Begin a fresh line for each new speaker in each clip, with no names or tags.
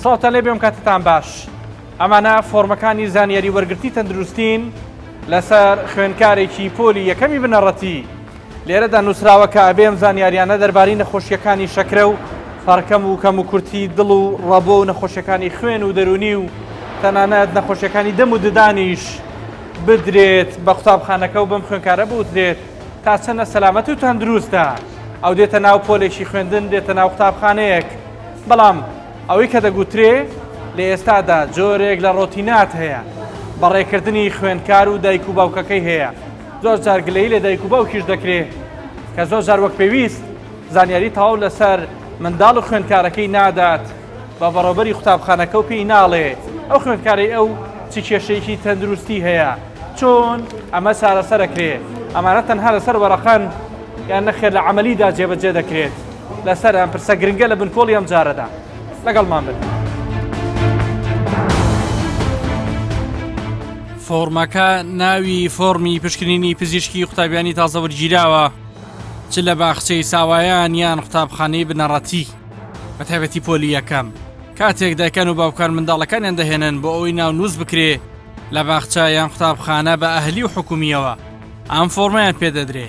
سڵاوتان لێبێ ئەم کاتتان باش. ئەمانە فۆرمەکانی زانیاری وەرگرتنی تەندروستین لەسەر خوێندکارێکی پۆلی یەکەمی بنەڕەتی. لێرەدا نووسراوە کە ئەبێ ئەم زانیاریانە دەربارەی نەخۆشیەکانی شەکرە و پەڕکەم و کەم و کورتی دڵ و ڕەبۆ و نەخۆشیەکانی خوێن و دەروونی و تەنانەت نەخۆشیەکانی دەم و ددانیش بدرێت بە قوتابخانەکە و بەم خوێندکارە بوترێت تا چەندە سەلامەت و تەندروستە. ئەو دێتە ناو پۆلێکی خوێندن، دێتە ناو قوتابخانەیەک، بەڵام ئەوەی کە دەگوترێ لە ئێستادا جۆرێک لە ڕۆتینات هەیە، بەڕێکردنی خوێندکار و دایک و باوکەکەی هەیە، زۆر جار گلەیی لە دایک و باوکیش دەکرێ کە زۆر جار وەک پێویست زانیاری تەواو لەسەر منداڵ و خوێندکارەکەی نادات بە بەڕێوبەری قوتابخانەکە و پێی ناڵێ ئەو خوێندکارەی ئەو چ کێشەیەکی تەندروستی هەیە چۆن ئەمە چارەسەرەکرێ ئەمانە تەنها لەسەر وەرەقەن یان نەخێر لە عەمەلیدا جێبەجێ دەکرێت لەسەر ئەم پرسە گرنگە لە بنکۆڵی ئەم جارەدا لەگەڵمان بن. فۆڕمەکە ناوی فۆڕمی پشکنینی پزیشکی قوتابیانی تازە وەرگیراوە چ لە باخچەی ساوایان یان قوتابخانەی بنەڕەتی بە تایبەتی پۆلی یەکەم کاتێک دایکان و باوکان منداڵەکانیان دەهێنن بۆ ئەوەی ناونووس بکرێ لە باخچە یان قوتابخانە بە ئەهلی و حکومیەوە ئەم فۆڕمەیان پێدەدرێ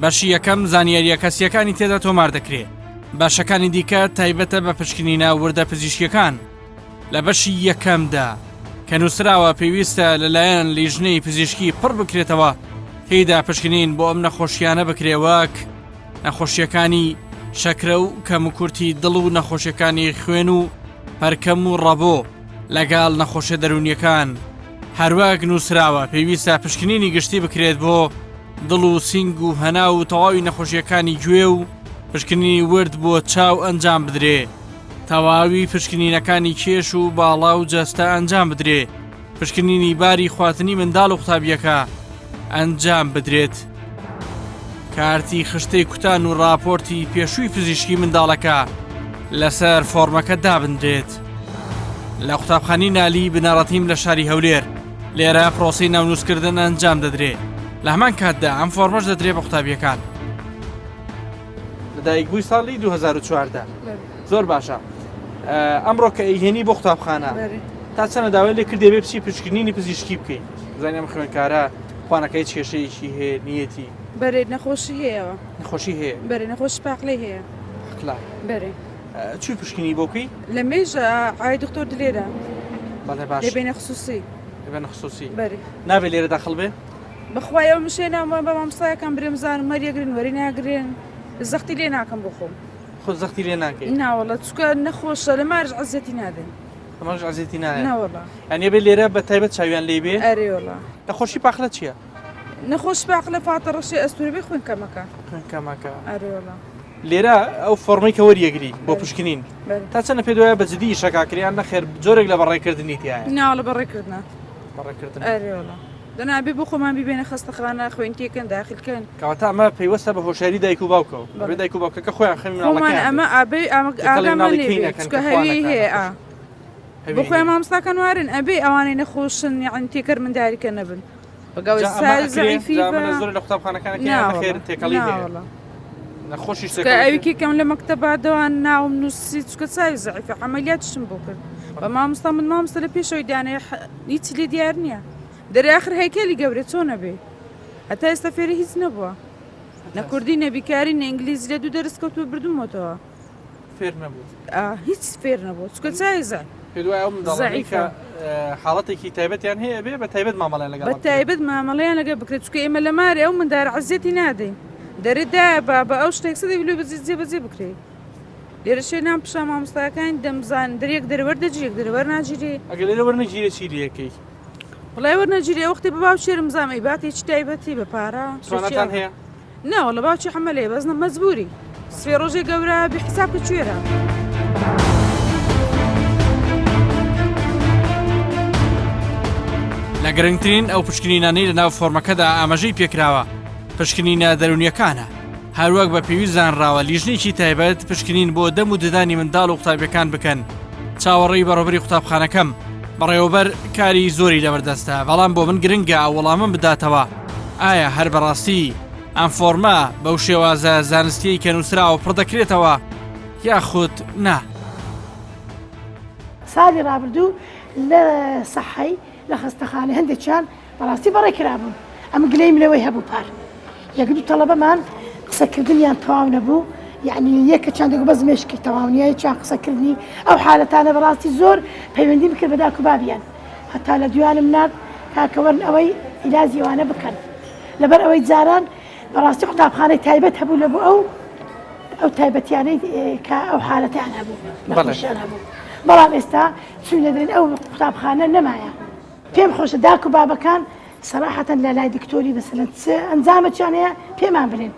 بەشی یەکەم زانیاریە کەسیەکانی تێدا تۆمار دەکرێ بەشەکانی دیکە تایبەتە بە پشکنینە وردە پزیشکیەکان لە بەشی یەکەمدا کە نووسراوە پێویستە لەلایەن لیژنەی پزیشکی پڕ بکرێتەوە تێیدا پشکنین بۆ ئەم نەخۆشیانە بکرێ وەک نەخۆشیەکانی شەکرە و کەموکورتی دڵ و نەخۆشیەکانی خوێن و پەرکەم و ڕەبۆ لەگەڵ نەخۆشیە دەروونیەکان هەروەک نووسراوە پێویستە پشکنینی گشتی بکرێت بۆ دڵ و سینگ و هەناو و تەواوی نەخۆشیەکانی گوێ و پشکنینی ورد بۆ چاو ئەنجام بدرێ تەواوی پشکنینەکانی کێش و باڵا و جەستە ئەنجام بدرێ پشکنینی باری خواردنی منداڵ و قوتابیەکە ئەنجام بدرێت. کارتی خشتەی کوتان و راپۆرتی پێشووی پزیشکی منداڵەکە لەسەر فۆرمەکە دابنرێت. لە قوتابخانی نالی بنەڕەتیم لە شاری هەولێر لێرە پرۆسی ناونووسکردن ئەنجام دەدرێ لە هەمان کاتدا ئەم فۆرمەش دەدرێ بە قوتابیەکان. لەدایکبووی ساڵی 2014 زۆر باشە ئەمڕۆ کە ئەیهێنی بۆ قوتابخانە تا چەنە داوای لێ کردێ بێ بچی پشکنینی پزیشکی بکەین زانانی ئەم خوێنکارە خوانەکەی کێشەیەکی هەیە نیەتی
بەرێ نەخۆشی هەیەەوە
نەخۆشی هەیە
بەرێ نەخۆشی پاقلەی هەیە
پاقلە
بەرێ
چوی پشکنی بۆ بکەی
لە مێژە ئای دکتۆر دلێرە
بەڵێ باش
لێ بێنە خصوصی
لێ بێنە خصوصی
بەرێ
نابێ لێرە داخل بێ
بەخوای ئەو مشێ ناوە بە مامۆستایەکان برێم زانم وەریەگرن وەری ناگرن زەختی لێ ناکەم بۆ خۆم
خۆ زەختی لێ ناکەی
ناوەڵە چکە نەخۆشە لە مارش عزیەتی نادەین
ئەمەش عزیەتی نایە
ناوەڵە
ئەنێ بێ لێرە بە تایبەت چاویان لێ بێ
ئەرێ وەڵا
نەخۆشی پاخلە چییە؟
نەخۆش پاقلە فاتە ڕەشێ ئەستورە بێ خوێن کەمەکە
خوێن کەمەکە
ئەرێ وەڵا
لێرە ئەو فۆرمەی کە وەریەگری بۆ پشکنین تا چەنە پێ دوایە بە جدی ئیشەکە کریان نەخێر جۆرێک لە بەڕێکردنی تایە
ناوەڵە بەڕێکردنە
بەڕێکردن
ئەرێ وەڵا دەنا بێ بۆ خۆمان بیبێنە خەستەخانە خوێن تێکەن داخل کەن.
کەواتە ئەمە پەیوەستە بە هۆشیاری دایک و باوکەوە. ئەبێ دایک و باوکەکە خۆیان خەمی
خۆمان
مناڵەکەیان
ئەمە
بێت.
ئابێ ئامە
تێکەڵی
ئاگامان
مناڵی
لێ
کەی
بێ
نەکەن
چونکە
کە خوا
هەوی
نەکا
هەیە ئا
نەخۆش هەوی
بۆ خۆیان
هەیە.
مامۆستاکان وارن ئەبێ ئەوانەی نەخۆشن یەعنی تێکەر منداریکە نەبن بەگەوەی
جا ئەمە
ساری
ئەکرێ
زەعیفی
جا
بە
ئەمە لە زۆر لە قوتابخانەکان ئەکرێ یان نەخێر
ناوەڵا
تێکەڵی هەیە
ناوەڵا
نەخۆشیش
چونکە
تێکەڵی
ئەوی
هەیە.
کێکەم لە مەکتەبا دەوان ناوم نووسی چونکە چاوی زەعیفە عەمەلیاتیشم بۆ کرد بە مامۆستا من مامۆستا لە پێشەوەی دانێ هیچی لێ دیار نییە دەرێ ئاخر هەیکەلی گەورە چۆن ئەبێ هەتا ئێستا فێری هیچ نەبووە نە کوردی نە بیکاری نە ئینگلیزی لە دوو دەرس کەوتووە بردوومەتەوە
فێر نەبوو
هیچ فێر نەبوو چکە چاوی زە
پێ دوای ئەو منداڵانەی کە حاڵەتێکی تایبەتیان هەیە بێ بە تایبەت مامەڵیان لەگەڵ
بە تایبەت مامەڵیان لەگەڵ بکرێت چونکە ئێمە لە مارێ ئەو مندارە عەزیەتی نادەین دەرێ دایە بابە ئەو شتێک سەدەی بلوێ بەجێ جێبەجێ بکرێت لێرە شێ نام پیشان مامۆستاکانی دەمزان دەرێک دەرەوەر دەگیرێ یەک دەرەوەر ناگیرێ
ئەگەر لێرە وەرنەگیرێ چی لێکەی
وڵای وەرنەگیرێ وەختی بە باوکێرم زام ئەی باتێکی تایبەتی بە پارە
تواناتان هەیە؟
نا وەڵا باوکی حەمەلەیە بەس نە مەجبوری سوێ ڕۆژێ گەورە بێ حساب کە کوێرە.
لە گرنگترین ئەو پشکنینانەی لەناو فۆرمەکەدا ئاماژەی پێکراوە پشکنینە دەروونیەکانە هەروەک بە پێویست زانراوە لیژنێکی تایبەت پشکنین بۆ دەم و ددانی منداڵ و قوتابیەکان بکەن چاوەڕێی بەڕێوبەری قوتابخانەکەم بەڕێوەبەر کاری زۆری لەبەردەستە بەڵام بۆ من گرنگە ئەو وەڵامم بداتەوە ئایا هەر بەڕاستی ئەم فۆرمە بەو شێوازە زانستیەی کە نووسراوە پڕ دەکرێتەوە یاخود نا؟
سالی رابردوو لە سەحەی لە خەستەخانەی هەندێکیان بەڕاستی بەڕێ کرابوون ئەم گلەیم لەوەی هەبوو پار یەک دوو تەڵەبەمان قسەکردنیان تەواو نەبوو یعنی یەکە چند دەگو بەس مێشکی تەواو نییە چیان قسەکردنی ئەو حالەتانە بەڕاستی زۆر پەیوەندی بکرد بە داک و بابیان هەتا لە دویانم نارد کاکە وەرن ئەوەی عیلاجی ئەوانە بکەن لەبەر ئەوەی جاران بەڕاستی قوتابخانەی تایبەت هەبوو لە بۆ ئەو ئەو تایبەتیانەی کە ئەو حالەتیان هەبوو نەخۆشیان هەبوو بەڵام ئێستا چوینە دەرێن ئەو قوتابخانە نەمایە پێم خۆشە داک و بابەکان سەراحەتەن لە لای دکتۆری مەسەلەن چ ئەنجامەکیان هەیە پێمان بلێن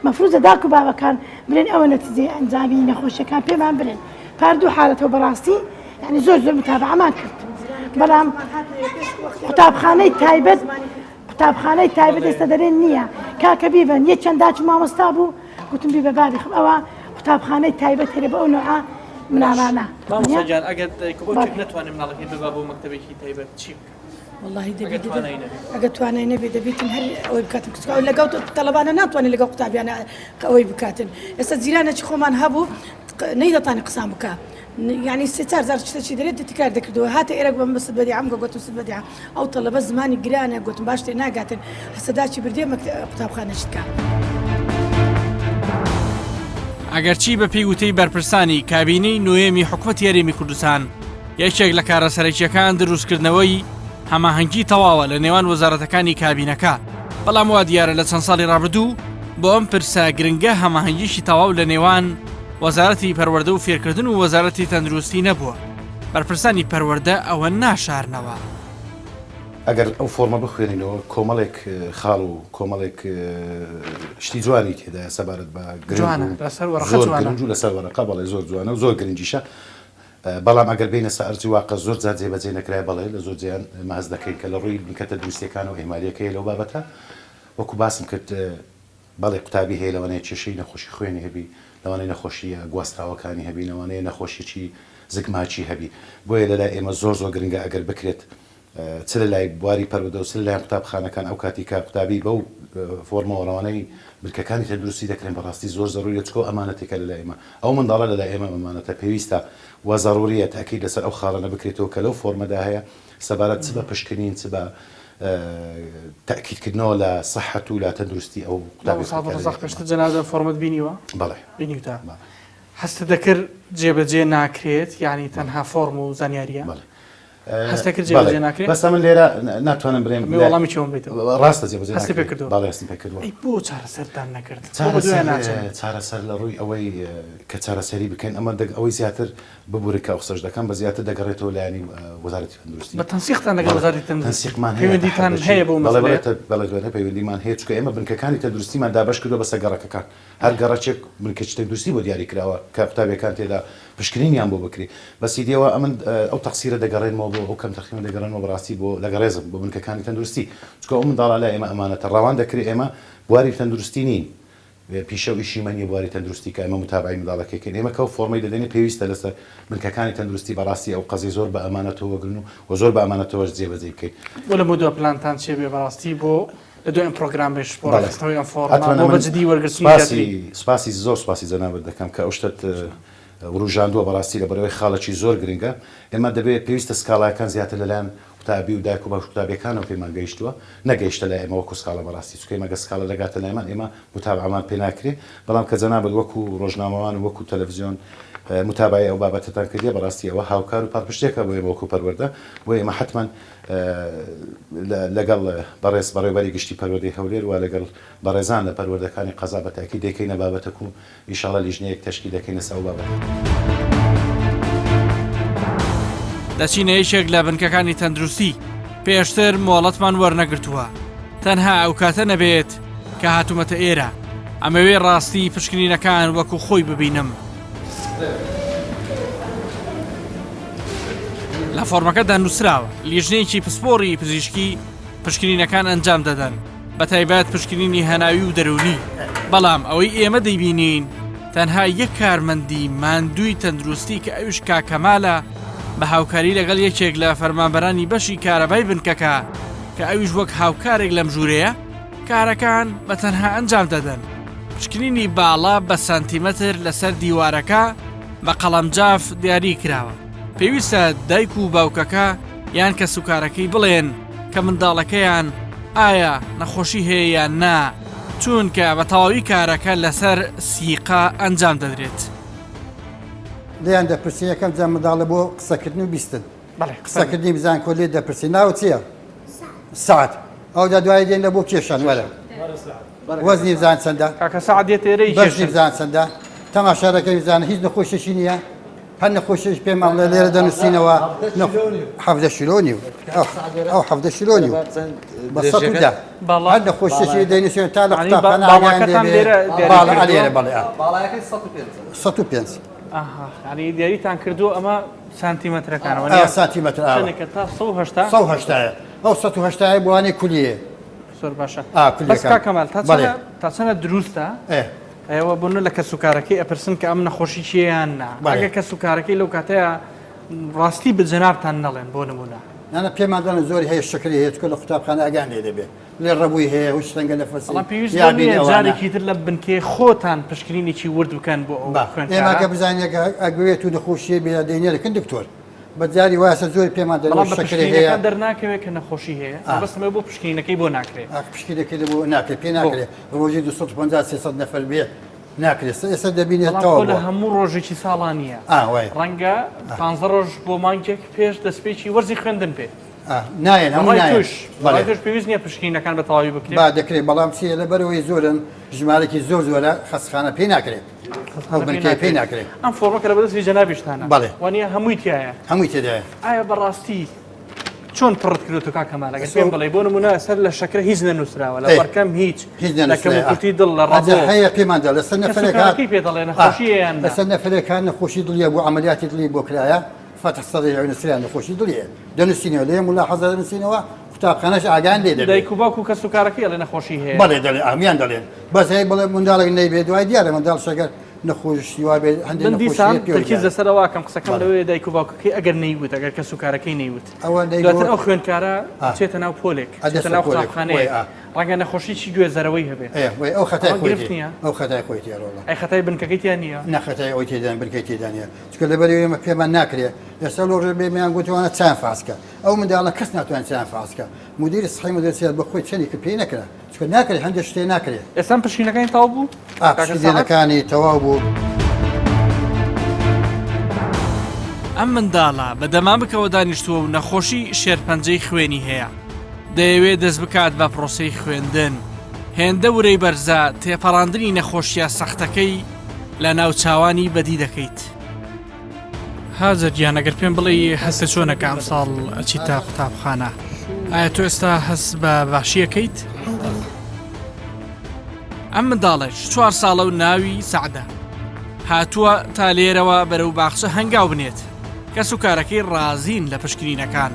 مەفروزە داک و بابەکان بلێن ئەوە نەتیجەی ئەنجامی نەخۆشیەکان پێمان بلێن پار دوو حالەتەوە بەڕاستی یعنی زۆر زۆر متابعەمان کرد بەڵام قوتابخانەی تایبەت قوتابخانەی تایبەت ئێستا دەرێن نییە کاکە بیبەن یە چەند داچ مامۆستا بوو گوتم بیبە بابی خم ئەوە قوتابخانەی تایبەت هەیە بە ئەو نوعە مناڵانە.
مامۆستا گیان ئەگەر دایک و باوکێک نەتوانێت مناڵەکەی ببا بۆ مەکتەبێکی تایبەت چی بکات؟
وەڵاهی دەبێت ئەگەر توانای نەبێت دەبێتن هەر ئەوەی بکاتن کچکە ئەو لەگەڵ تەڵەبانە ناتوانێت لەگەڵ قوتابیانە ئەوەی بکاتن ئێستا جیرانێکی خۆمان هەبوو نەیدەتوانی قسان بکە یعنی سێ چار جار شتەکی دەرێت تکرار دەکردەوە هاتە ئێرە بەم بەست بەدیعەم گە گوتم ست بەدیعە ئەو تەڵەبە زمانی گرانە گوتم باش تێ ناگاتن هەسەداچی بردێ قوتابخانە شتکە.
ئەگەرچی بە پێی وتەی بەرپرسانی کابینەی نۆیەمی حکومەتی هەرێمی کوردستان یەکێک لە کارە سەرەکیەکان دروستکردنەوەی هەماهەنگی تەواوە لە نێوان وەزارەتەکانی کابینەکە بەڵام وا دیارە لە چەند ساڵی ڕابردوو بۆ ئەم پرسە گرنگە هەماهەنگیشی تەواو لە نێوان وەزارەتی پەروەردە و فێرکردن و وەزارەتی تەندروستی نەبووە بەرپرسانی پەروەردە ئەوە ناشارنەوە.
ئەگەر ئەو فۆرمە بخوێنینەوە کۆمەڵێک خاڵ و کۆمەڵێک شتی جوانی تێدایە سەبارەت بە گرنگ و زۆر گرنگ و لەسەر وەرەقە بەڵێ زۆر جوانە و زۆر گرنگیشە بەڵام ئەگەر بێینە سەر ئەرزی واقع زۆر جار جێبەجێ نەکرایە بەڵێ لە زۆر جێیان ئێمە هەست دەکەین کە لە ڕووی بنکە تەندروستییەکانەوە ئیهمالییەک هەیە لەو بابەتە وەکو باسم کرد بەڵێ قوتابی هەیە لەوانەیە کێشەی نەخۆشی خوێنی هەبی، لەوانەیە نەخۆشییە گواستراوەکانی هەبی، لەوانەیە نەخۆشیی زگماکی هەبی، بۆیە لەلای ئێمە زۆر زۆر گرنگە ئەگەر بکرێت چ لە لای بواری پەروەردە و چ لە لایەن قوتابخانەکان ئەو کاتی کە قوتابی بەو فۆرمەوە ڕەوانەی بنکەکانی تەندروستی دەکرێن بەڕاستی زۆر زەروریە چکۆ ئەمانەتێکە لەلای ئێمە ئەو منداڵە لەلای ئێمە ئەمانەتە پێویستە و زەروریە تەئکید لەسەر ئەو خاڵانە بکرێتەوە کە لەو فۆرمەدا هەیە سەبارەت چ بە پشکنین چ بە تەئکید کردنەوە لە سەحەت و لە تەندروستی ئەو قوتابی
مامۆستا عەبدولڕەزاق پێشتر جەنابت ئەم فۆرمەت بینیوە؟
بەڵێ.
بینیوتە؟ بەڵێ. هەستت دەکرد جێبەجێ ناکرێت یانی تەنها فۆرم و زانیارییە؟
بەڵێ.
هەستت کرد جێبەجێ ناکرێت؟
بەس ئەمن لێرە ناتوانم بڵێم
وەڵامی چۆن بیتەوە
ڕاستە جێبەجێ هەستی پێ کردووە بەڵێ هەستم پێ کردووە
ئەی بۆ چارەسەرتان نەکرد
چارەسەر لە ڕووی ئەوەی کە چارەسەری بکەین ئەمە دەگ ئەوەی زیاتر ببورە کە ئەو قسەش دەکەم بە زیاتر دەگەڕێتەوە لایەنی وەزارەتی تەندروستی
بە تەنسیقتان لەگەڵ وەزارەتی تەندروستی
تەنسیقمان هەیە
پەیوەندیتان هەیە بۆ
بەڵێ بەڵێ بەڵێ پەیوەندیمان هەیە چونکە ئێمە بنکەکانی تەندروستیمان دابەش کردووە بەسەر گەڕەکەکان هەر گەڕەکێک بنکەکی تەندروستی بۆ دیاری کراوە کە قوتابیەکان تێدا پشکنینیان بۆ بکرێ بەس ئیدیەوە ئەمن ئەو تەقسیرە دەگەڕێنمەوە بۆ ئەو کەمتەرخەمیە دەگەڕێنمەوە بەڕاستی بۆ لەگە ڕێزم بۆ بنکەکانی تەندروستی چونکە ئەو منداڵە لای ئێمە ئەمانەتە ڕەوان دەکرێ ئێمە بواری تەندروستی نین پیشە و ئیشی مە نیە بواری تەندروستی کە ئێمە متابعەی منداڵەکەی کەین ئێمە کە ئەو فۆرمەی دەدەینێ پێویستە لەسەر بنکەکانی تەندروستی بەڕاستی ئەو قەزیە زۆر بە ئەمانەتەوە وەگرن و وە زۆر بە ئەمانەتەوەش جێبەجێی بکەین.
بۆ لەمەودوا پلانتان چیە بێ بەڕاستی بۆ لە دوای ئەم پرۆگرامەیش بۆ ڕێکخستنەوەی ئەم فۆڕمە بۆ بە جدی وەرگرتنی زیاتری؟
سوپاسی زۆر سوپاسی جەنابت دەکەم کە ئەو شتەت وروژاندووە بەڕاستی لەبەرئەوەی خاڵێکی زۆر گرنگە ئێمە دەبێ پێویستە سکاڵاکان زیاتر لەلایەن قوتابی و دایک و باوکی قوتابیەکانەوە پێمان گەیشتووە نەگەیشتە لای ئێمە وەکو سکاڵا بەڕاستی چونکە ئێمە گەر سکاڵا دەگاتە لایمان ئێمە متابعەمان پێ ناکرێ بەڵام کە جەنابت وەکو ڕۆژنامەوان و وەکو تەلەفزیۆن متابعەی ئەو بابەتەتان کردیە بەڕاستی ئەوە هاوکار و پاڵپشتێکە بۆ ئێمە وەکو پەروەردە بۆیە ئێمە حەتمەن لەگەڵ بەڕێز بەڕێوبەری گشتی پەروەردەی هەولێر و لەگەڵ بەڕێزان لە پەروەردەکانی قەزا بە تاکید دەیکەینە بابەتەک و ئیشاڵا لیژنەیەک تەشکیل دەکەین لەسەر ئەو بابەتە.
دەچینە یەکێک لە بنکەکانی تەندروستی پێشتر مۆڵەتمان وەرنەگرتووە تەنها ئەو کاتە نەبێت کە هاتوومەتە ئێرە ئەمەوێ ڕاستی پشکنینەکان وەکو خۆی ببینم. لە فۆرمەکەدا نووسراوە لیژنەیەکی پسپۆڕی پزیشکی پشکنینەکان ئەنجام دەدەن بە تایبەت پشکنینی هەناوی و دەروونی بەڵام ئەوەی ئێمە دەیبینین تەنها یەک کارمەندی ماندووی تەندروستی کە ئەویش کاکەمالە بە هاوکاری لەگەڵ یەکێک لە فەرمانبەرانی بەشی کارەبای بنکەکە کە ئەویش وەک هاوکارێک لەم ژوورەیە کارەکان بە تەنها ئەنجام دەدەن پشکنینی باڵا بە سانتیمەتر لەسەر دیوارەکە بە قەڵەمجاف دیاری کراوە. پێویستە دایک و باوکەکە یان کەسوکارەکەی بڵێن کە منداڵەکەیان ئایا نەخۆشی هەیە یان نا، چوونکە بە تەواوی کارەکە لەسەر سیقە ئەنجام دەدرێت.
لێیان دەپرسی یەکەم جار منداڵە بۆ قسەکردن و بیستن قسەکردنی بزان کۆ لێت دەپرسی ناوت چییە؟ سەعد ئەوجا دوایی دێن لە بۆ کێشان وەرە وەزنی بزان چەندە
کاکە سەعد دێتە ئێرەی
بەرزی بزان چەندە تەماشا دەکەی بزانە هیچ نەخۆشیی نییە هەر نەخۆشیش پێمان بڵێ لێرە دەنووسینەوە حەڤدە شیلۆ نیو ئەو حەڤدە شیلۆ نیو بە 110 هەر نەخۆشیی دەنووسین تا لە قوتابخانە
باڵاکەتان لێرە
باڵا لێرە بەڵێ باڵایەکەی 105
ئەها یعنی دیاریتان کردووە ئەمە سانتیمەترەکانەوە
نیە؟ سانتیمەتر ئاوا.
چەندێکە تا 180؟
180 ئەو 180 بۆ وانەی کولیەیە.
زۆر باشە. ئا بەس کاک کەمال تا چەنە تا چەنە دروستە ئێوە بۆ لە کەسوکارەکەی ئەپرسن کە ئەم نەخۆشی چیە یان نا ئەگەر کەسوکارەکەی لەو کاتەیە ڕاستی بە جەنابتان نەڵێن بۆ نمونە.
نانا پێمان دەڵێن زۆری هەیە شەکری هەیە چونکە لە قوتابخانە ئاگایان لێ دەبێ لێ ڕەبووی هەیە هیچ تەنگە نەفەسی
بەڵام پێویست بەوە نییە جارێکی تر لە بنکەی خۆتان پشکنینێکی ورد بکەن بۆ ئەو خوێندکارە؟
ئێمە گەر بزانین ئەگەر و نەخۆشیە بێ دەینێرن دکتۆر بە جاری وایە زۆری پێمان دەڵێن
بەڵام بە
شەکرەی هەیە.
پشکنینەکان دەرناکەوێت کە نەخۆشی هەیە مەبەستم ئەوەیە بۆ پشکنینەکەی بۆ ناکرێت؟
ئاخ پشکنینەکەی لە بۆ ناکرێت پێ ناکرێت ڕۆژی 250 300 نەفەر بێ ناکرێت ئێستا دەبینێت
بەڵام
تەواو
خۆ لە
بووە.
هەموو ڕۆژێکی ساڵا نییە
ئا وایە.
ڕەنگە پانزە ڕۆژ بۆ مانگێک پێش دەستپێکی وەرزی خوێندن بێ.
ئا نایەن هەموو
بەڕای
نایەن
تۆش
بەڵێ.
بەڕای تۆش پێویست نییە پشکنینەکان بە تەواوی بکرێت؟
با دەکرێت بەڵام چییە لەبەرئەوەی زۆرن ژمارەکی زۆر زۆرە خەستخانە پێی ناکرێت. ئەو بنکەیە پێی ناکرێت.
ئەم فۆڕمە کە لە بەدەستی جەنابیشتانە
بەڵێ.
وانیە هەمووی تیایە؟
هەمووی تێدایە.
ئایا بەڕاستی چۆن پڕت کردۆتەوە کاک کەمال ئەگەر پێم بڵێی بۆ نموونە سەر لە شەکرە هیچ نەنووسراوە لە پەڕکەم هیچ
هیچ
لە کەموکورتی دڵ لە ڕەبۆ
هەیە پێمان دەڵێ لەسەر نەفەرێک
کەسوکارەکەی پێ دەڵێ نەخۆشی هەیە یان نا؟
لەسەر نەفەرێک هات نەخۆشی دڵی هەبوو عەمەلیاتی دڵی بۆ کرایە فەتح سەدری نووسرا نەخۆشی دڵی هەیە دەنووسینەوە لێ مولاحەزە دەنووسینەوە قوتابخانەش ئاگایان لێ دەبێ.
دایک و باوک و کەسوکارەکەی ئەڵێ نەخۆشی هەیە.
بەڵێ دەڵێ هەموویان دەڵێن بەس هەیە بڵێ منداڵێک نەیبێ دوای دیارە منداڵ شەکەر نەخۆشی وا بێ هەندێ
من
نەخۆشی
دیسان
هەیە پێوە
تەرکیز
دیارە.
لەسەر ئەوە ئەکەم قسەکەم
بەڵێ.
لەوەیە دایک و باوکەکەی ئەگەر نەیوت ئەگەر کەسوکارەکەی نەیوت
ئەوە
دواتر
نەیگوت
ئەو خوێندکارە
ئا.
ئەچێتە ناو پۆلێک
ئەدەستە
ئەچێتە ناو
پۆلێک وەی
قوتابخانەیەک
ئا.
ڕەنگە نەخۆشیی گوێزەرەوەی هەبێ
ئێ وەی ئەو خەتای
ئەوە گرفت
خۆیتی
نییە؟
ئەو خەتای خۆیتی ڕۆڵە.
ئەی خەتای بنکەکەی تیا نییە؟
نا خەتای ئەوی تێدا بنکەی تێدا نییە چونکە لەبەرئەوەی ئێمە پێمان ناکرێ ئێستا لۆ ڕێ بێمیان گوتوانە چیان فاس کە ئەو منداڵە کەس ناتوانێت چیان فاس کە مدیری سحی مدرسە بە خۆی چەنی کرد پێی نەکرا چونکە ناکرێت هەندێک شتێ ناکرێت.
ئێستا پشکنینەکانی تەواو بوو؟
ئا پشکنینەکانی تەواو بوو.
ئەم منداڵە بە دەمامکەوە دانیشتووە و نەخۆشی شێرپەنجەی خوێنی هەیە، دەیەوێت دەست بکات بە پرۆسەی خوێندن، هێندە ورەی بەرزە تێپەڕاندنی نەخۆشییە سەختەکەی لە ناوچاوانی بەدی دەکەیت. هاجەر گیان ئەگەر پێم بڵێی هەستە چۆنە کە ئەمساڵ ئەچیتە قوتابخانە ئایا تۆ ئێستا هەست بە باشیەکەیت؟ ئەم منداڵێش چوار ساڵە و ناوی سەعدە هاتووە تا لێرەوە بەرەو باخچە هەنگاو بنێت کەس و کارەکەی ڕازین لە پشکنینەکان.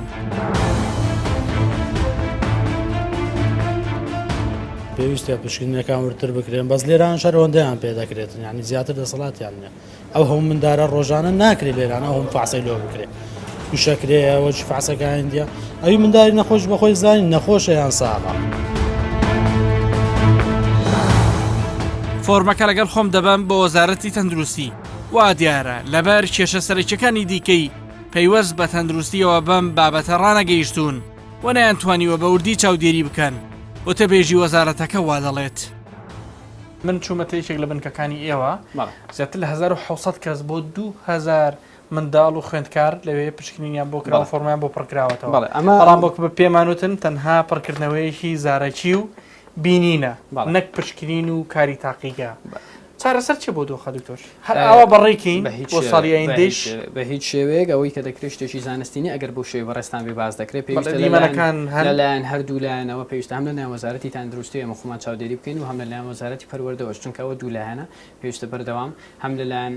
پێویستە پشکنینەکان وردتر بکرێن بەس لێران شەرەوەندەیان پێ دەکرێت یعنی زیاتر دەسەڵاتیان نییە ئەو هەموو مندارە ڕۆژانە ناکرێ لێرانە ئەو هەموو فەحسەی لۆ بکرێ کو شەکرەیە وەچ فەحسەکانی دیە ئەوی منداری نەخۆش بەخۆی زانین نەخۆشە یان ساغە.
فۆرمەکە لەگەڵ خۆم دەبەم بۆ وەزارەتی تەندروستی، وا دیارە لەبەر کێشە سەرەکیەکانی دیکەی پەیوەست بە تەندروستیەوە بەم بابەتە ڕانەگەیشتوون و نەیانتوانیوە بە وردی چاودێری بکەن، وتەبێژی وەزارەتەکە وادەڵێت. من چوومەتە یەکێک لە بنکەکانی ئێوە، زیاتر لە 1700 کەس بۆ 2000 منداڵ و خوێندکار لەوێ پشکنینیان بۆ کراوە، فۆرمیان بۆ پڕکراوەتەوە. بەڵام وەک پێمان وتن تەنها پڕکردنەوەیەکی زارەکی و بینینە نەک پشکنین و کاری تاقیگە. چارەسەر چیە بۆ دۆخە دکتۆر؟ هەر ئاوا بەڕێکەین بۆ ساڵی ئایندەیش؟
بە هیچ شێوەیەک ئەوەی کە دەکرێت شتێکی زانستی نیە ئەگەر بەو شێوەی بەڕێزتان بێ باس دەکرێت پێویستە
دیمەنەکان هەن
لەلایەن هەردوو لایەنەوە پێویستە هەم لەلایەن وەزارەتی تەندروستی ئێمە خۆمان چاودێری بکەین و هەم لەلایەن وەزارەتی پەروەردەوەش چونکە ئەوە دوو لایەنە پێویستە بەردەوام هەم لەلایەن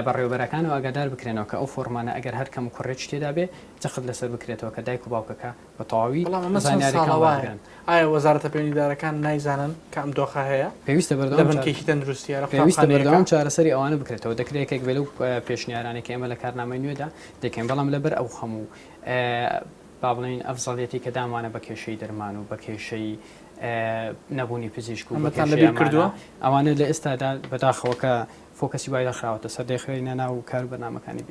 بەڕێوەبەرەکانەوە ئاگادار بکرێنەوە کە ئەو فۆڕمانە ئەگەر هەر کەموکوڕیەکی تێدا بێ جەخت لەسەر بکرێتەوە کە دایک و باوکەکە بە تەواوی
بەڵام ئەمە چەند
زانیاریەکان
ساڵە وایە
وەربگرن.
ئایا وەزارەتە پەیوەندیدارەکان نایزانن کە ئەم دۆخە هەیە
پێویستە
لە
بەردەوام چار
بنکەیەکی تەندروستیە لە
پێویستە
قوتابخانەیەکە؟
بەردەوام چارەسەری ئەوانە بکرێتەوە دەکرێت یەکێک بێ لەو پێشنیارانەی کە ئێمە لە کارنامەی نوێدا دەکەین بەڵام لەبەر ئەو هەموو با بڵێین ئەفزەڵیەتی کە دامانە بە کێشەی دەرمان و بە کێشەی. نەبوونی پزیشک و
ئەمەتان لەبیر کردووە؟
ئەوانە لە ئێستادا بەداخەوە کە فۆکەسی وای دەخراوەتە سەر دەیخرێنە ناو کار و بەرنامەکانی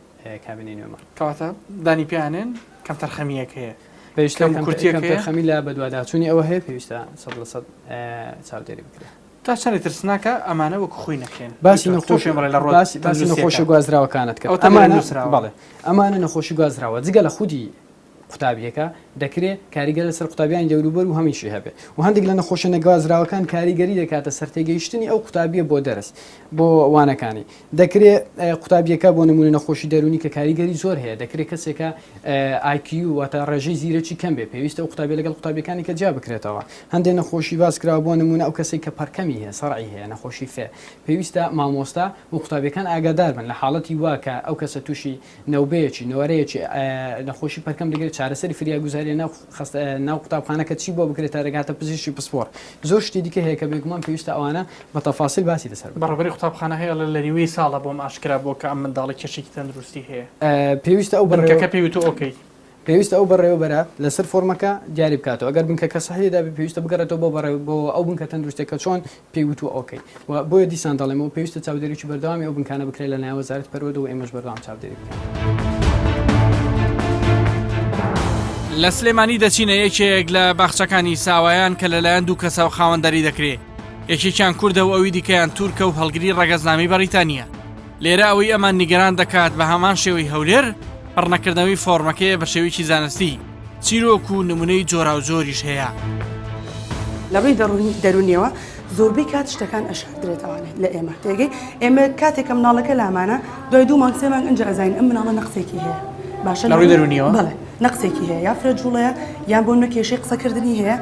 کابینەی نوێمان.
کەواتە دانی پێیانێن کەمتەرخەمییەک هەیە.
پێویستە کەمکورتییەک هەیە؟ کەمتەرخەمی لە بەدواداچوونی ئەوە هەیە پێویستە 100% چاودێری بکرێت.
تا چەندی ترسناکە ئەمانە وەکو خۆی نەکرێن؟
باسی نەخۆشی لە ڕووی باسی نەخۆشی گوازراوەکانت کرد. ئەمانە بەڵێ ئەمانە نەخۆشی گوازراوە جگە لە خودی قوتابیەکە دەکرێ کاریگەر لەسەر قوتابیانی دەوروبەر و هەمیشی هەبێ و هەندێک لە نەخۆشە نەگوازراوەکان کاریگەری دەکاتە سەر تێگەیشتنی ئەو قوتابیە بۆ دەرس بۆ وانەکانی دەکرێ قوتابیەکە بۆ نمونە نەخۆشی دەرونی کە کاریگەری زۆر هەیە دەکرێ کەسێکە IQ واتە ڕێژەی زیرەکی کەم بێ پێویستە ئەو قوتابی لەگەڵ قوتابیەکانی کە جیا بکرێتەوە هەندێک نەخۆشی باس کراوە بۆ نمونە ئەو کەسێک کە پەرکەمی هەیە سەرعی هەیە نەخۆشی فێ پێویستە مامۆستا و قوتابیەکان ئاگادار بن لە حاڵەتی وا کە ئەو کەسە تووشی نەوبەیەکی، نۆرەیەکی، نەخۆشی پەرکەم دەگرێت، چارەسەری فریاگوزاری لە ناو خەست ناو قوتابخانەکە چی بۆ بکرێت تا دەگاتە پزیشکی پسپۆڕ. زۆر شتی دیکە هەیە کە بێگومان پێویستە ئەوانە بە تەفاسیل باسی لەسەر بکرێت.
بەڕێوەبەری قوتابخانە هەیە ئەڵێ لە نیوەی ساڵە بۆم ئاشکرا بووە کە ئەم منداڵە کێشێکی تەندروستی هەیە.
پێویستە ئەو بەڕێوە.
بنکەکە پێی وتووە ئۆکەی.
پێویستە ئەو بەڕێوەبەرە لەسەر فۆرمەکە دیاری بکاتەوە، ئەگەر بنکەکە سەحی دابێت پێویستە بگەڕێتەوە بۆ بەڕێ بۆ ئەو بنکە تەندروستیە کە چۆن پێی وتووە ئۆکەی و بۆیە دیسان دەڵێمەوە پێویستە چاودێریی بەردەوامی ئەو بنکانە بکرێت لەلایەن وەزارەتی پەروەردە و ئێمەش بەردەوام چاودێری بکەین.
لە سلێمانی دەچینە یەکێک لە باخچەکانی ساوایان کە لەلایەن دوو کەسەوە خاوەنداری دەکرێ یەکێکیان کوردە و ئەوی دیکەیان تورکە و هەڵگری ڕەگەزنامەی بەڕیتانییە لێرە ئەوەی ئەمان نیگەران دەکات بە هەمان شێوەی هەولێر پڕنەکردنەوەی فۆڕمەکەیە بە شێوەیەکی زانستی، چیرۆک و نمونەی جۆراوجۆریش هەیە.
لە ڕووی دەروونیەوە زۆربەی کات شتەکان ئەشاردرێتەوانێت لە ئێمە تێگەی ئێمە کاتێک کە مناڵەکە لامانە دوای دوو مانگ سێ مانگ ئینجا ئەزانین ئەم مناڵە نەقسێکی هەیە باشە
لە ڕووی دەروونیەوە
بەڵێ نەقسێکی هەیە یا فرە جوڵەیە یان بۆ نمونە کێشەی قسەکردنی هەیە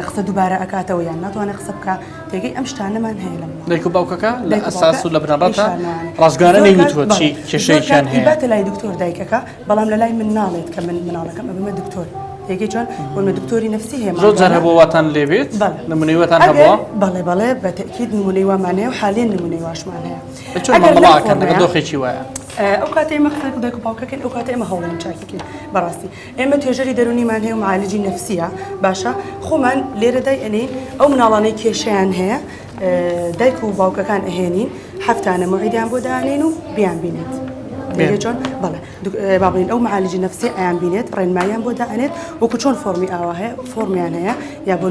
قسە دووبارە ئەکاتەوە یان ناتوانێت قسە بکا تێگەی ئەم شتانەمان هەیە لەم
دایک و باوکەکە لە ئەساس و لە بنەڕەتە ڕاستگۆیانە نەیوتووە چی کێشەیەکیان هەیە
باتە لای دکتۆر دایکەکە بەڵام لە لای من ناڵێت کە من مناڵەکەم ئەبمە دکتۆر تێگەی چۆن بۆ منە دکتۆری نەفسی هەیە
زۆر جار هەبووە واتان لێ بێت نمونەی واتان هەبووە
بەڵێ بەڵێ بە تەئکید نمونەی وامان هەیە و حالیەن نمونەی واشمان هەیە
چۆن مامەڵە لەگەڵ دۆخێکی وایە
ئەو کاتەی ئێمە قسە لەگەڵ دایک و باوکەکەین ئەو کاتە ئێمە هەوڵێن چاکی بەڕاستی ئێمە توێژەری دەرونیمان هەیە و معالجی نەفسیە باشە خۆمان لێرە دای ئەنێین ئەو مناڵانەی کێشەیان هەیە دایک و باوکەکان ئەهێنین هەفتانە موعیدیان بۆ دانێن و بیان بینێت چۆن بەڵێ با بڵێین ئەو معالجی نەفسی ئەیان بینێت ڕێنماییان بۆ دائەنێت وەکو چۆن فۆرمی ئاوا هەیە فۆرمیان هەیە یا بۆ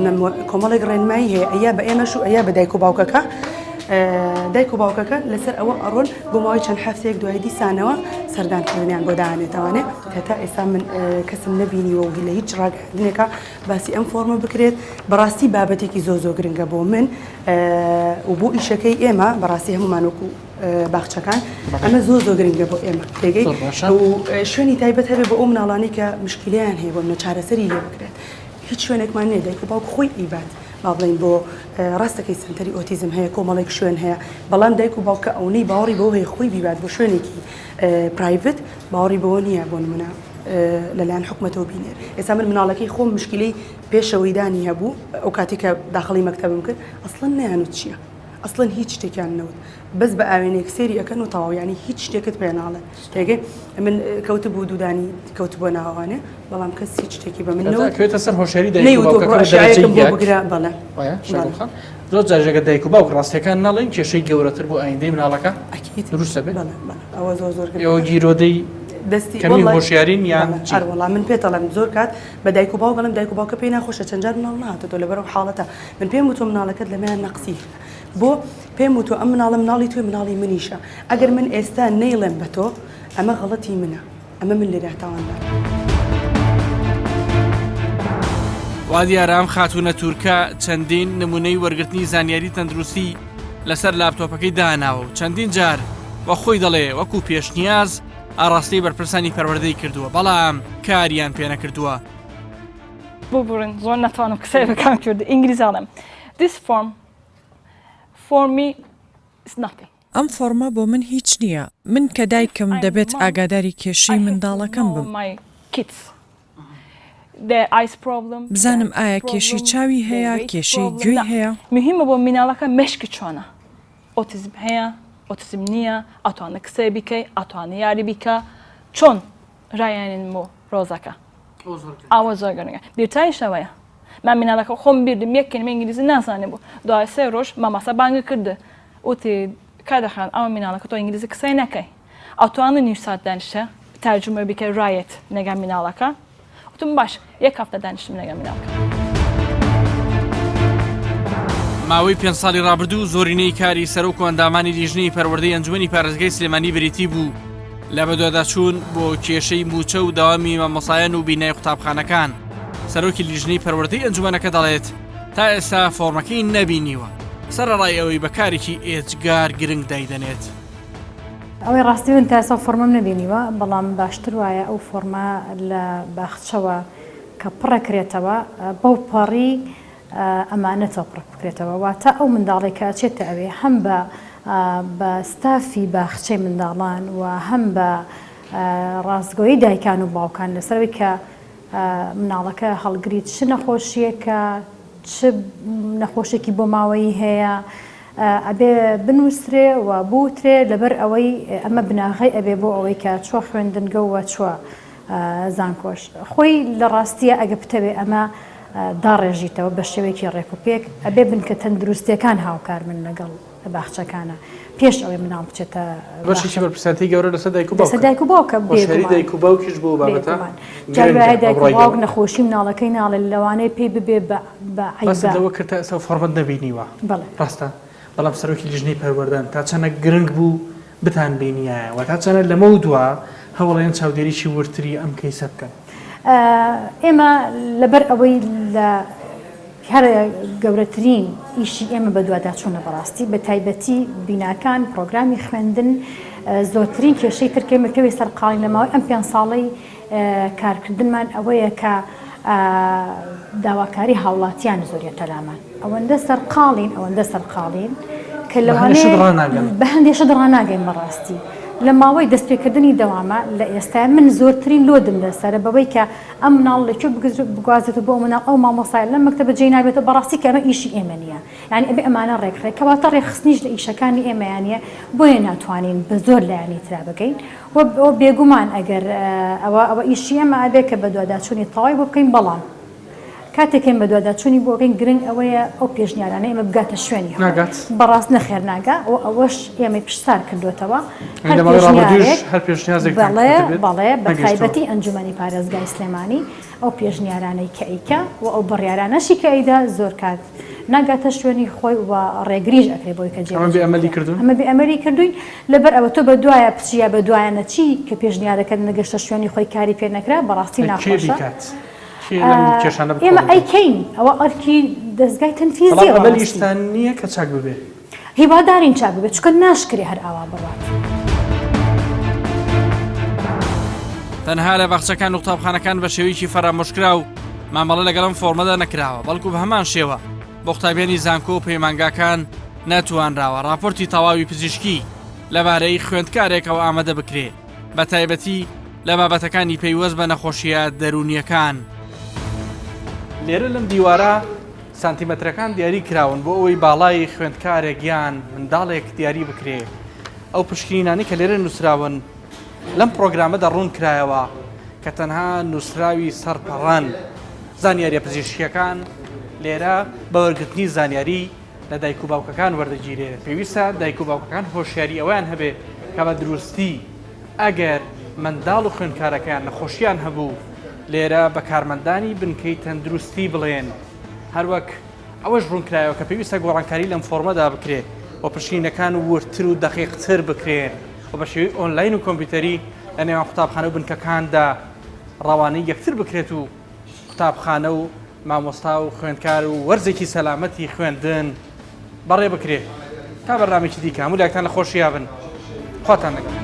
کۆمەڵێک ڕێنمایی هەیە ئەیا بە ئێمەش و ئەیا بە دایک و باوکەکە دایک و باوکەکە لەسەر ئەوە ئەڕۆن بۆ ماوەی چەند هەفتەیەک دوای دیسانەوە سەردانکردنیان بۆ دانێتەوانێ هەتا ئێستا من کەسم نەبینیوە و لە هیچ ڕاگەیاندنێکا باسی ئەم فۆرمە بکرێت بەڕاستی بابەتێکی زۆر زۆر گرنگە بۆ من و بۆ ئیشەکەی ئێمە بەڕاستی هەمومان وەکو باخچەکان ئەمە زۆر زۆر گرنگە بۆ ئێمە تێگەی و شوێنی تایبەت هەبێ بۆ ئەو مناڵانی کە مشکلیان هەیە بۆ منە چارەسەری لێ بکرێت هیچ شوێنێکمان نییە دایک و باوک خۆی ئیبات با بڵێین بۆ ڕاستەکەی سەنتەری ئۆتیزم هەیە کۆمەڵێک شوێن هەیە بەڵام دایک و باوکە ئەونەی باوەڕی بەوە هەیە خۆی بیبات بۆ شوێنێکی private باوەڕی بەوە نییە بۆ نمونە لەلایەن حکومەتەوە بینێر ئێستا من مناڵەکەی خۆم مشکلەی پێشەوەی دانی هەبوو ئەو کاتی کە داخڵی مەکتەبم کرد ئەسڵەن نەیانوت چییە ئەسڵەن هیچ شتێکیان نەوت بەس بە ئاوێنەیەک سێری ئەکەن و تەواو یانی هیچ شتێکت پێ ناڵێن تێگەی من کەوتبوو دوودانی کەوتبووە ناوانێ بەڵام کەس هیچ شتێکی بە من نەوت
کەوێتە سەر هۆشیاری دایک و باوکەکە و دەرەجەی
بۆ بگرە بەڵێ
وایە شاگوڵ خان زۆر جار ئەگەر دایک و باوک ڕاستیەکان نەڵێن کێشەی گەورەتر بۆ ئایندەی مناڵەکە
ئەکید
دروست دەبێت
بەڵێ بەڵێ ئەوە زۆر زۆر
ئێوە گیرۆدەی
دەستی
کەمی هۆشیارین یان چی؟
ئەر وەڵا من پێت ئەڵێم زۆر کات بە دایک و باوک ئەڵێم دایک و باوکە پێی ناخۆشە چەند جار مناڵ نەهاتۆتەوە لەبەر ئەو حاڵەتە من پێم وتووە مناڵەکەت لەمەیان نەقسی هەیە بۆ پێم وتووە ئەم مناڵە مناڵی تۆی مناڵی منیشە ئەگەر من ئێستا نەیڵێم بە تۆ ئەمە غەڵەتی منە ئەمە من لێرە تاوانبارم.
وا دیارە ئەم خاتوونە تورکە چەندین نمونەی وەرگرتنی زانیاری تەندروستی لەسەر لاپتۆپەکەی داناوە و چەندین جار وە خۆی دەڵێ وەکو پێشنیاز ئاڕاستەی بەرپرسانی پەروەردەی کردووە بەڵام کاریان پێنەکردووە.
ببورن زۆر نەتوانم قسەی بکەم کوردی ئینگلیزی ئەڵێم This form for me is nothing.
ئەم فۆڕمە بۆ من هیچ نییە. من کە دایکم دەبێت ئاگاداری کێشەی منداڵەکەم بم. بزانم ئایا کێشەی چاوی هەیە، کێشەی گوێی هەیە.
مهمە بۆ مناڵەکە مێشکی چۆنە ئۆتیزم هەیە ئۆتیزم نییە ئەتوانێ قسەی بکەی ئەتوانێ یاری بکە چۆن ڕایانین بۆ ڕۆزەکە ئەوە زۆر گرنگە بیرتانیش ئەوەیە. من مینالەکە خۆم بیردم یەک کەلیمە ئینگلیزی نازانێ بوو دوای سێ ڕۆژ مامۆستا بانگی کرد وتی کاک خان ئەوە مینالەکە تۆ ئینگلیزی قسەی نەکەی ئەتوانن نیو سات دانیشە تەرجومە بکە رایت نەگا میناڵەکە وتم باش یەک هەفتە دانیشتم لەگەڵ میناڵەکە.
ماوەی پێنج ساڵی ڕابردوو زۆرینەی کاری سەرۆک و ئەندامانی لیژنەی پەروەردەی ئەنجومەنی پارێزگای سلێمانی بریتی بوو لە بەدواداچوون بۆ کێشەی مووچە و دەوامی مامۆسایان و بینای قوتابخانەکان سەرۆکی لیژنەی پەروەردەی ئەنجومەنەکە دەڵێت تا ئێستا فۆرمەکەی نەبینیوە سەرەڕای ئەوەی بە کارێکی ئێجگار گرنگ دایدەنێت.
ئەوەی ڕاستی من تا ئێستا فۆرمەم نەبینیوە بەڵام باشتر وایە ئەو فۆرمە لە باخچەوە کە پڕەکرێتەوە بەو پەڕی ئەمانەتەوە پڕ بکرێتەوە واتە ئەو منداڵێک کە ئەچێتە ئەوێ هەم بە بە ستافی باخچەی منداڵان و هەم بە ڕاستگۆیی دایکان و باوکان لەسەرەوەی کە مناڵەکە هەڵگری چ نەخۆشیەکە چ نەخۆشێکی بۆماوەیی هەیە ئەبێ بنووسرێ و بوترێ لەبەر ئەوەی ئەمە بناغەی ئەبێ بۆ ئەوەی کە چوە خوێندنگە و چوە زانکۆش خۆی لە ڕاستیە ئەگە بتەوێ ئەمە داڕێژیتەوە بە شێوەیەکی ڕێک و پێک ئەبێ بنکە تەندروستیەکان هاوکار بن لەگەڵ باخچەکانە پێش ئەوەی مناڵ بچێتە
بەشێکی بەرپرسیارەتی گەورە لەسەر دایک و باوکە
لەسەر دایک و باوکە
هۆشیاری دایک و باوکیش بۆ بابەتە
بێگومان جار وایە دایک و باوک نەخۆشی مناڵەکەی ناڵێ لەوانەیە پێی ببێ بە بە عەیبە.
باست لەوە کرد تا ئێستا فۆرمەت نەبینیوە
بەڵێ.
ڕاستە بەڵام سەرۆکی لیژنەی پەروەردەن تا چەنە گرنگ بوو بتان بینیایە و تا چەنە لەمەو دوا هەوڵەیەن چاودێریی وردتری ئەم کەیسە بکەن؟
ئێمە لەبەر ئەوەی لە هەرە گەورەترین ئیشی ئێمە بەدواداچوونە بەڕاستی بە تایبەتی بیناکان پرۆگرامی خوێندن زۆرترین کێشەی تر کە ئێمە پێوەی سەرقاڵین لە ماوەی ئەم پێنج ساڵەی کارکردنمان ئەوەیە کە داواکاری هاوڵاتیان زۆریەتە لامان ئەوەندە سەرقاڵین ئەوەندە سەرقاڵین کە لەوانەیە بە هەندێ شت ڕاناگەین بەڕاستی لە ماوەی دەستپێکردنی دەوامە لە ئێستا من زۆرترین لۆدم لەسەرە بەوەی کە ئەم مناڵ لە کوێ بگوازێتەوە بۆ ئەو مناڵ ئەو مامۆستایە لەم مەکتەبە جێی نابێتەوە بەڕاستی کە ئەمە ئیشی ئێمە نییە یانی ئەبێ ئەمانە ڕێکخرێ کەواتە ڕێکخستنیش لە ئیشەکانی ئێمەیانە بۆیە ناتوانین بە زۆر لایەنی ترا بگەین و بێگومان ئەگەر ئەوە ئەوە ئیشی ئێمە ئەبێ کە بەدواداچوونی تەواوی بۆ بکەین بەڵام کاتێک ئێمە بەدواداچوونی بۆ ئەکەین گرنگ ئەوەیە ئەو پێشنیارانەی ئێمە بگاتە شوێنی خۆی.
ناگات.
بەڕاست نەخێر ناگا و ئەوەش ئێمەی پشتسار کردووەتەوە.
هەر لە ماوەی ڕابردووش هەر پێشنیازێکتان
بەڵێ
کردبێت
بەڵێ بە
نەگەیشتووە.
تایبەتی ئەنجومەنی پارێزگای سلێمانی ئەو پێشنیارانەی کە ئەیکا و ئەو بڕیارانەشی کە ئەیدا زۆر کات ناگاتە شوێنی خۆی و ڕێگریش ئەکرێ بۆی کە
ئەمە
جێبەجێ
بێ ئەمەلی
بکرێ.
کردوون؟
ئەمە بێ ئەمەلی کردووین لەبەر ئەوە تۆ بە دوایە بچی یا بە دوایە نەچی کە پێشنیارەکەت نەگەشتە شوێنی خۆی کاری پێ نەکرا بەڕاستی
ئەی کێ
ناخۆشە.
بیکات؟ کێ لەم کێشانە
ئێمە
بکۆڵێتەوە؟
ئەیکەین ئەوە ئەرکی دەزگای
بەڵام
تەنفیزیە
ئەمەل
بەڕاستی.
ئیشتان نییە کە چاک ببێ؟
هیوادارین چاک ببێت چونکە ناشکرێ هەر ئاوا بڕوات.
تەنها لە باخچەکان و قوتابخانەکان بە شێوەیەکی فەرامۆشکراو مامەڵە لەگەڵ ئەم فۆرمەدا نەکراوە بەڵکو بە هەمان شێوە بۆ قوتابیانی زانکۆ و پەیمانگاکان نەتوانراوە راپۆرتی تەواوی پزیشکی لەبارەی خوێندکارێکەوە ئامادە بکرێ بە تایبەتی لە بابەتەکانی پەیوەست بە نەخۆشییە دەروونییەکان.
لێرە لەم دیوارە سانتیمەترەکان دیاری کراون بۆ ئەوەی باڵای خوێندکارێک یان منداڵێک دیاری بکرێ. ئەو پشکنینانەی کە لێرە نووسراون لەم پڕۆگرامەدا ڕوون کرایەوە کە تەنها نووسراوی سەر پەڕەن. زانیارییە پزیشکییەکان لێرە بە وەرگرتنی زانیاری لە دایک و باوکەکان وەردەگیرێ. پێویستە دایک و باوکەکان هۆشیاری ئەوەیان هەبێ کە بە دروستی ئەگەر منداڵ و خوێندکارەکەیان نەخۆشیان هەبوو لێرە بە کارمەندانی بنکەی تەندروستی بڵێن. هەروەک ئەوەش ڕوونکرایەوە کە پێویستە گۆڕانکاری لەم فۆرمەدا بکرێ و پشکنینەکان وردتر و دەقیقتر بکرێن و بە شێوەی ئۆنلاین و کۆمپیوتەری لە نێوان قوتابخانە و بنکەکاندا ڕەوانەی یەکتر بکرێت و قوتابخانە و مامۆستا و خوێندکار و وەرزێکی سەلامەتی خوێندن بەڕێ بکرێ. تا بەرنامەیەکی دیکە هەموو لایەکتان لە خۆشیا بن. خواتان لەگەڵ.